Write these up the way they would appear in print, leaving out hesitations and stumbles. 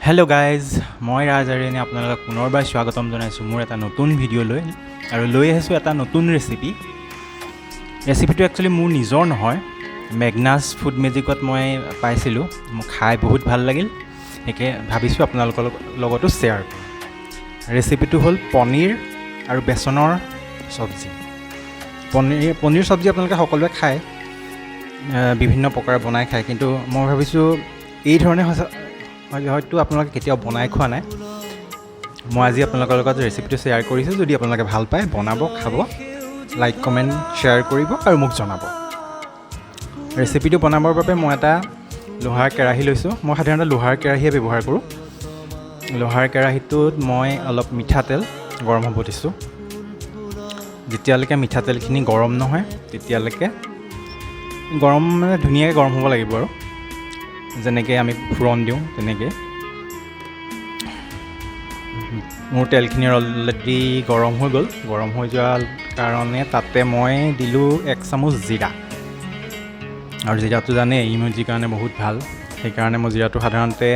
Hello' guys, মই ৰাজ আৰিয়ানে আপোনালোকক পুনৰবাৰ স্বাগতম জনাইছোঁ মোৰ এটা নতুন ভিডিঅ' লৈ আৰু লৈ আহিছোঁ এটা নতুন ৰেচিপি। ৰেচিপিটো একচুৱেলি মোৰ নিজৰ নহয়, মেগনাছ ফুড মেজিকত মই পাইছিলোঁ। মোক খাই বহুত ভাল লাগিল, সেয়ে ভাবিছোঁ আপোনালোকৰ লগতো শ্বেয়াৰ কৰোঁ। ৰেচিপিটো হ'ল পনীৰ আৰু বেচনৰ চব্জি। পনীৰ চব্জি আপোনালোকে সকলোৱে খায়, বিভিন্ন প্ৰকাৰে বনাই খায়, কিন্তু মই ভাবিছোঁ এই ধৰণে হয়তো আপোনালোকে কেতিয়াও বনাই খোৱা নাই। মই আজি আপোনালোকৰ লগত ৰেচিপিটো শ্বেয়াৰ কৰিছোঁ। যদি আপোনালোকে ভাল পায় বনাব, খাব, লাইক কমেণ্ট শ্বেয়াৰ কৰিব আৰু মোক জনাব। ৰেচিপিটো বনাবৰ বাবে মই এটা লোহাৰ কেৰাহী লৈছোঁ। মই সাধাৰণতে লোহাৰ কেৰাহীয়ে ব্যৱহাৰ কৰোঁ। লোহাৰ কেৰাহীটোত মই অলপ মিঠাতেল গৰম হ'ব দিছোঁ। যেতিয়ালৈকে মিঠাতেলখিনি গৰম নহয় তেতিয়ালৈকে, গৰম মানে ধুনীয়াকৈ গৰম হ'ব লাগিব আৰু যেনেকৈ আমি ফোৰণ দিওঁ তেনেকৈ। মোৰ তেলখিনি অলৰেডি গৰম হৈ গ'ল। গৰম হৈ যোৱাৰ কাৰণে তাতে মই দিলোঁ এক চামুচ জিৰা। আৰু জিৰাটো জানেই ইমিউনিটিৰ কাৰণে বহুত ভাল, সেইকাৰণে মই জিৰাটো সাধাৰণতে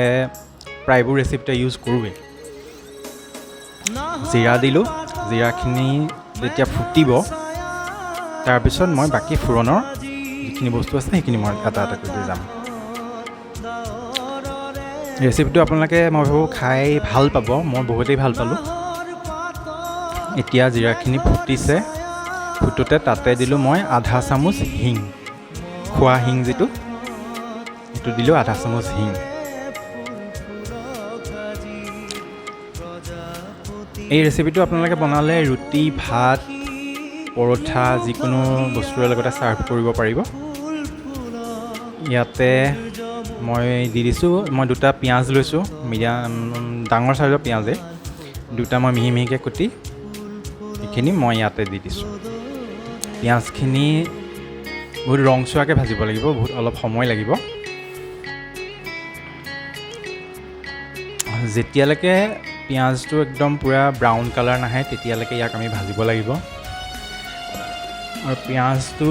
প্ৰায়বোৰ ৰেচিপিতে ইউজ কৰোঁৱেই। জিৰা দিলোঁ। জিৰাখিনি যেতিয়া ফুটিব তাৰপিছত মই বাকী ফোৰণৰ যিখিনি বস্তু আছে সেইখিনি মই এটা এটা কৰি দি যাম। ৰেচিপিটো আপোনালোকে মই ভাবোঁ খাই ভাল পাব, মই বহুতেই ভাল পালোঁ। এতিয়া জিৰাখিনি ফুটিছে, ফুটোতে তাতে দিলোঁ মই আধা চামুচ হিং, খোৱা হিং যিটো, সেইটো দিলোঁ আধা চামুচ হিং। এই ৰেচিপিটো আপোনালোকে বনালে ৰুটি, ভাত, পৰঠা যিকোনো বস্তুৰে লগতে ছাৰ্ভ কৰিব পাৰিব। ইয়াতে মই দি দিছোঁ, মই দুটা পিঁয়াজ লৈছোঁ, মিডিয়াম ডাঙৰ চাইজৰ পিঁয়াজেই দুটা মই মিহি মিহিকৈ কুটি এইখিনি মই ইয়াতে দি দিছোঁ। পিঁয়াজখিনি বহুত ৰংচোৱাকৈ ভাজিব লাগিব, বহুত অলপ সময় লাগিব। যেতিয়ালৈকে পিঁয়াজটো একদম পূৰা ব্ৰাউন কালাৰ নাহে তেতিয়ালৈকে ইয়াক আমি ভাজিব লাগিব। আৰু পিঁয়াজটো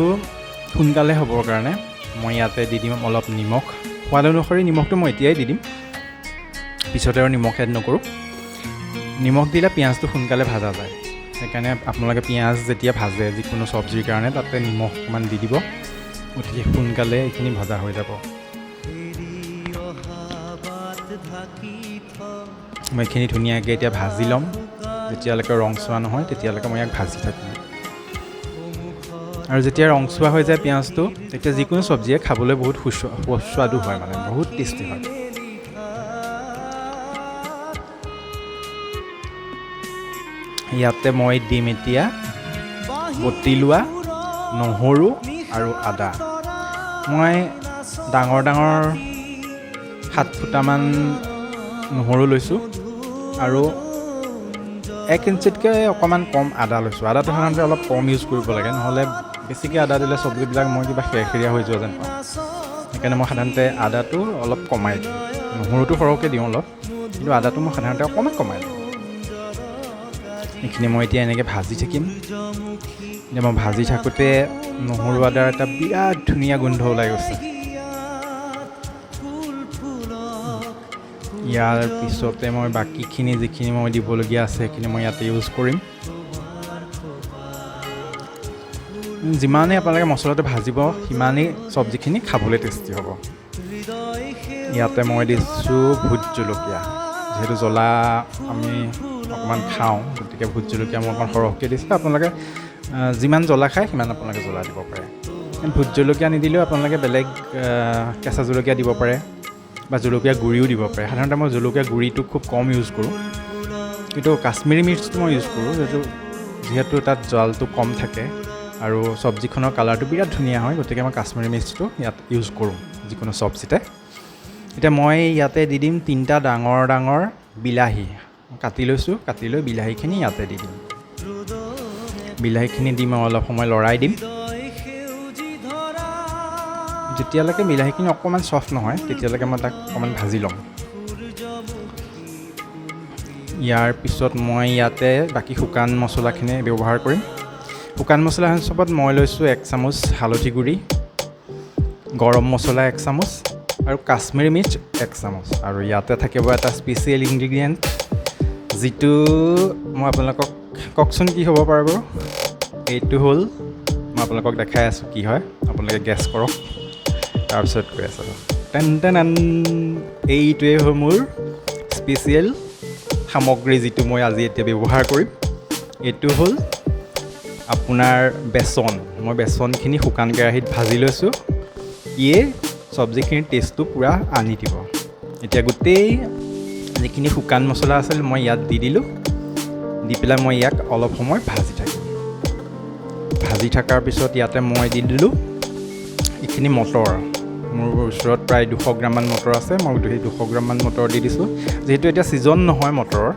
সোনকালে হ'বৰ কাৰণে মই ইয়াতে দি দিম অলপ নিমখ। সোৱাদ অনুসৰি নিমখটো মই এতিয়াই দি দিম, পিছতে আৰু নিমখ এড নকৰোঁ। নিমখ দিলে পিঁয়াজটো সোনকালে ভাজা যায়, সেইকাৰণে আপোনালোকে পিঁয়াজ যেতিয়া ভাজে যিকোনো চব্জিৰ কাৰণে তাতে নিমখ অকণমান দি দিব, অতি সোনকালে এইখিনি ভাজা হৈ যাব। মই এইখিনি ধুনীয়াকৈ এতিয়া ভাজি ল'ম। যেতিয়ালৈকে ৰংচোৱা নহয় তেতিয়ালৈকে মই ইয়াক ভাজি থাকিম। আৰু যেতিয়া ৰংচোৱা হৈ যায় পিঁয়াজটো, তেতিয়া যিকোনো চব্জিয়ে খাবলৈ বহুত সুস্বাদু হয়, মানে বহুত টেষ্টি হয়। ইয়াতে মই দিম এতিয়া বটি লোৱা নহৰু আৰু আদা। মই ডাঙৰ ডাঙৰ 7 ফুটামান নহৰু লৈছোঁ আৰু 1 ইঞ্চিতকৈ অকণমান কম আদা লৈছোঁ। আদাটো সাধাৰণতে অলপ কম ইউজ কৰিব লাগে, নহ'লে বেছিকৈ আদা দিলে চব্জিবিলাক মই কিবা খেৰখেৰীয়া হৈ যোৱা যেন পাওঁ। সেইকাৰণে মই সাধাৰণতে আদাটো অলপ কমাই দিওঁ, নহৰুটো সৰহকৈ দিওঁ অলপ, কিন্তু আদাটো মই সাধাৰণতে অকণমান কমাই দিওঁ। এইখিনি মই এতিয়া এনেকৈ ভাজি থাকিম। এতিয়া মই ভাজি থাকোঁতে নহৰু আদাৰ এটা বিৰাট ধুনীয়া গোন্ধ ওলাই গৈছে। ইয়াৰ পিছতে মই বাকীখিনি যিখিনি মই দিবলগীয়া আছে সেইখিনি মই ইয়াতে ইউজ কৰিম। যিমানেই আপোনালোকে মছলাটো ভাজিব সিমানেই চব্জিখিনি খাবলৈ টেষ্টি হ'ব। ইয়াতে মই দিছোঁ ভোট জলকীয়া, যিহেতু জ্বলা আমি অকণমান খাওঁ, গতিকে ভোট জলকীয়া মই অকণমান সৰহকৈ দিছোঁ। আপোনালোকে যিমান জ্বলা খায় সিমান আপোনালোকে জ্বলা দিব পাৰে। ভোট জলকীয়া নিদিলেও আপোনালোকে বেলেগ কেঁচা জলকীয়া দিব পাৰে বা জলকীয়া গুড়িও দিব পাৰে। সাধাৰণতে মই জলকীয়া গুড়িটো খুব কম ইউজ কৰোঁ, কিন্তু কাশ্মীৰী মিৰ্চটো মই ইউজ কৰোঁ, যিহেতু তাত জ্বালটো কম থাকে আৰু চব্জিখনৰ কালাৰটো বিৰাট ধুনীয়া হয়, গতিকে মই কাশ্মীৰী মিৰ্চটো ইয়াত ইউজ কৰোঁ যিকোনো চব্জিতে। এতিয়া মই ইয়াতে দি দিম 3টা ডাঙৰ ডাঙৰ বিলাহী কাটি লৈছোঁ, কাটি লৈ বিলাহীখিনি ইয়াতে দি দিম। বিলাহীখিনি দি মই অলপ সময় লৰাই দিম। যেতিয়ালৈকে বিলাহীখিনি অকণমান চফ্ট নহয় তেতিয়ালৈকে মই তাক অকণমান ভাজি ল'ম। ইয়াৰ পিছত মই ইয়াতে বাকী শুকান মছলাখিনি ব্যৱহাৰ কৰিম। শুকান মছলা হিচাপত মই লৈছোঁ 1 চামুচ হালধি গুড়ি, গৰম মছলা 1 চামুচ আৰু আৰু কাশ্মীৰী মিৰ্চ 1 চামুচ। আৰু ইয়াতে থাকিব এটা স্পেচিয়েল ইনগ্ৰিডিয়েণ্ট, যিটো মই আপোনালোকক কওকচোন কি হ'ব পাৰে বাৰু। এইটো হ'ল, মই আপোনালোকক দেখাই আছোঁ কি হয়, আপোনালোকে গেছ কৰক, তাৰপিছত কৈ আছোঁ। টেন টেন, এইটোৱে হ'ল মোৰ স্পেচিয়েল সামগ্ৰী যিটো মই আজি এতিয়া ব্যৱহাৰ কৰিম। এইটো হ'ল আপোনাৰ বেচন। মই বেচনখিনি শুকান কেৰাহীত ভাজি লৈছোঁ। ইয়ে চব্জিখিনিৰ টেষ্টটো পূৰা আনি দিব। এতিয়া গোটেই যিখিনি শুকান মছলা আছিল মই ইয়াত দি দিলোঁ। দি পেলাই মই ইয়াক অলপ সময় ভাজি থাকিম। ভাজি থকাৰ পিছত ইয়াতে মই দি দিলোঁ এইখিনি মটৰ। মোৰ ওচৰত প্ৰায় 200 গ্ৰামমান মটৰ আছে, মই সেই 200 গ্ৰামমান মটৰ দি দিছোঁ। যিহেতু এতিয়া ছিজন নহয় মটৰৰ,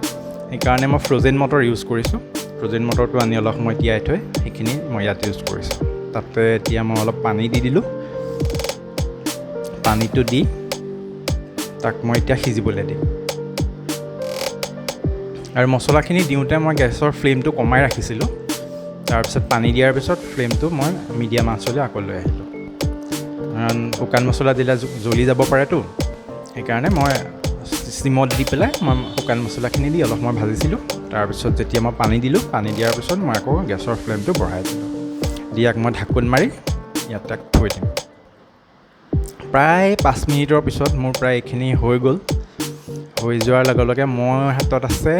সেইকাৰণে মই ফ্ৰ'জেন মটৰ ইউজ কৰিছোঁ। ফ্ৰ'জেন মটৰটো আনি অলপ সময় তিয়াই থৈ সেইখিনি মই ইয়াত ইউজ কৰিছোঁ। তাতে এতিয়া মই অলপ পানী দি দিলোঁ। পানীটো দি তাক মই এতিয়া সিজিবলৈ দিম। আৰু মছলাখিনি দিওঁতে মই গেছৰ ফ্লেমটো কমাই ৰাখিছিলোঁ। তাৰপিছত পানী দিয়াৰ পিছত ফ্লেমটো মই মিডিয়াম আঁচলৈ আকৌ লৈ আহিলোঁ। কাৰণ শুকান মছলা দিলে জ্বলি যাব পাৰেতো, সেইকাৰণে মই চিমত দি পেলাই মই শুকান মছলাখিনি দি অলপ সময় ভাজিছিলোঁ। তাৰপিছত যেতিয়া মই পানী দিলোঁ, পানী দিয়াৰ পিছত মই আকৌ গেছৰ ফ্লেমটো বঢ়াই দিলোঁ। দি ইয়াক মই ঢাকোন মাৰি ইয়াত তাক থৈ দিম। প্ৰায় 5 মিনিটৰ পিছত মোৰ প্ৰায় এইখিনি হৈ গ'ল। হৈ যোৱাৰ লগে লগে মোৰ হাতত আছে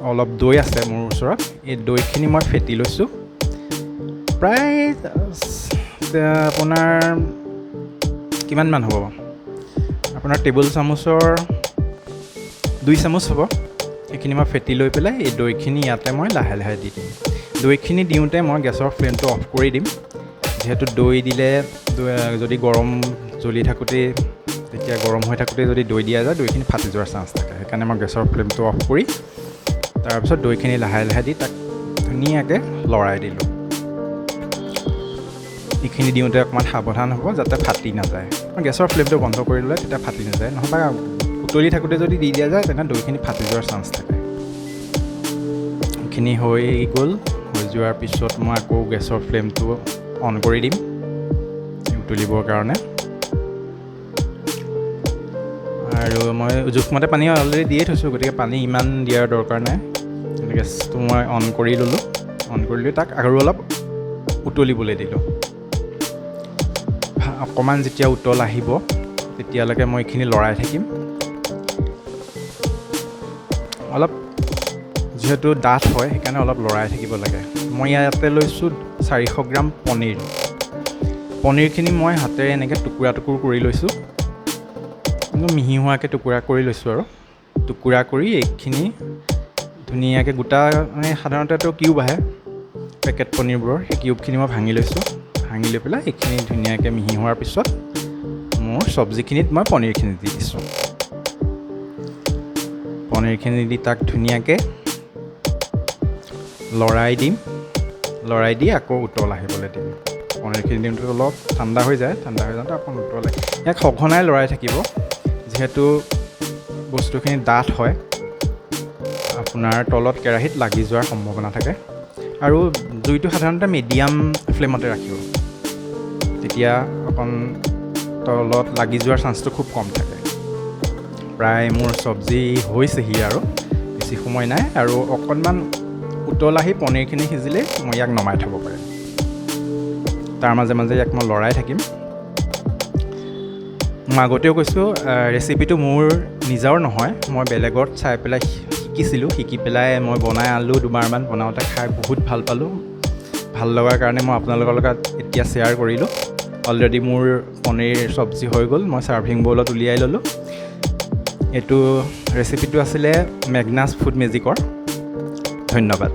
অলপ দৈ আছে মোৰ ওচৰত, এই দৈখিনি মই ফেটি লৈছোঁ। প্ৰায় আপোনাৰ কিমানমান হ'ব, আপোনাৰ টেবুল চামুচৰ 2 চামুচ হ'ব। সেইখিনি মই ফেটি লৈ পেলাই এই দৈখিনি ইয়াতে মই লাহে লাহে দি দিম। দৈখিনি দিওঁতে মই গেছৰ ফ্লেমটো অফ কৰি দিম। যিহেতু দৈ দিলে যদি গৰম জ্বলি থাকোঁতেই, তেতিয়া গৰম হৈ থাকোঁতেই যদি দৈ দিয়া যায়, দৈখিনি ফাটি যোৱাৰ চান্স থাকে। সেইকাৰণে মই গেছৰ ফ্লেমটো অফ কৰি তাৰপিছত দৈখিনি লাহে লাহে দি তাক ধুনীয়াকৈ লৰাই দিলোঁ। এইখিনি দিওঁতে অকণমান সাৱধান হ'ব যাতে ফাটি নাযায়। গেছৰ ফ্লেমটো বন্ধ কৰি ল'লে তেতিয়া ফাটি নাযায়, নহ'বা উতলি থাকোঁতে যদি দি দিয়া যায় তেনে দৈখিনি ফাটি যোৱাৰ চান্স থাকে। এইখিনি হৈ গ'ল। হৈ যোৱাৰ পিছত মই আকৌ গেছৰ ফ্লেমটো অন কৰি দিম উতলিবৰ কাৰণে। আৰু মই জোখমতে পানী অলৰেডি দিয়ে থৈছোঁ, গতিকে পানী ইমান দিয়াৰ দৰকাৰ নাই। গেছটো মই অন কৰি ল'লোঁ। অন কৰি লৈ তাক আৰু অলপ উতলিবলৈ দিলোঁ। অকণমান যেতিয়া উতল আহিব তেতিয়ালৈকে মই এইখিনি লৰাই থাকিম। অলপ যিহেতু ডাঠ হয় সেইকাৰণে অলপ লৰাই থাকিব লাগে। মই ইয়াতে লৈছোঁ 400 গ্ৰাম পনীৰ। পনীৰখিনি মই হাতেৰে এনেকৈ টুকুৰা টুকুৰ কৰি লৈছোঁ, একদম মিহি হোৱাকৈ টুকুৰা কৰি লৈছোঁ। আৰু টুকুৰা কৰি এইখিনি ধুনীয়াকৈ গোটা, মানে সাধাৰণতেতো কিউব আহে পেকেট পনীৰবোৰৰ, সেই কিউবখিনি মই ভাঙি লৈছোঁ। ভাঙি লৈ পেলাই এইখিনি ধুনীয়াকৈ মিহি হোৱাৰ পিছত মোৰ চব্জিখিনিত মই পনীৰখিনি দি দিছোঁ। পনীৰখিনি দি তাক ধুনীয়াকৈ লৰাই দিম। লৰাই দি আকৌ উতল আহিবলৈ দিম। পনীৰখিনি দিওঁতে অলপ ঠাণ্ডা হৈ যায়, ঠাণ্ডা হৈ যাওঁতে অকণ উতল আহে। ইয়াক সঘনাই লৰাই থাকিব, যিহেতু বস্তুখিনি ডাঠ হয়, আপোনাৰ তলত কেৰাহীত লাগি যোৱাৰ সম্ভাৱনা থাকে। আৰু জুইটো সাধাৰণতে মিডিয়াম ফ্লেমতে ৰাখিব, তেতিয়া অকণ তলত লাগি যোৱাৰ চান্সটো খুব কম থাকে। প্ৰায় মোৰ চব্জি হৈছেহি আৰু বেছি সময় নাই। আৰু অকণমান উতল আহি পনীৰখিনি সিজিলে মই ইয়াক নমাই থ'ব পাৰিম। তাৰ মাজে মাজে ইয়াক মই লৰাই থাকিম। মই আগতেও কৈছোঁ, ৰেচিপিটো মোৰ নিজৰ নহয়, মই বেলেগত চাই পেলাই শিকিছিলোঁ। শিকি পেলাই মই বনাই আনিলোঁ দুবাৰমান, বনাওঁতে খাই বহুত ভাল পালোঁ। ভাল লগাৰ কাৰণে মই আপোনালোকৰ লগত এতিয়া শ্বেয়াৰ কৰিলোঁ। অলৰেডি মোৰ পনীৰ চব্জি হৈ গ'ল, মই ছাৰ্ভিং বউলত উলিয়াই ল'লোঁ। এইটো ৰেচিপিটো আছিলে মেগনাছ ফুড মেজিকৰ। ধন্যবাদ।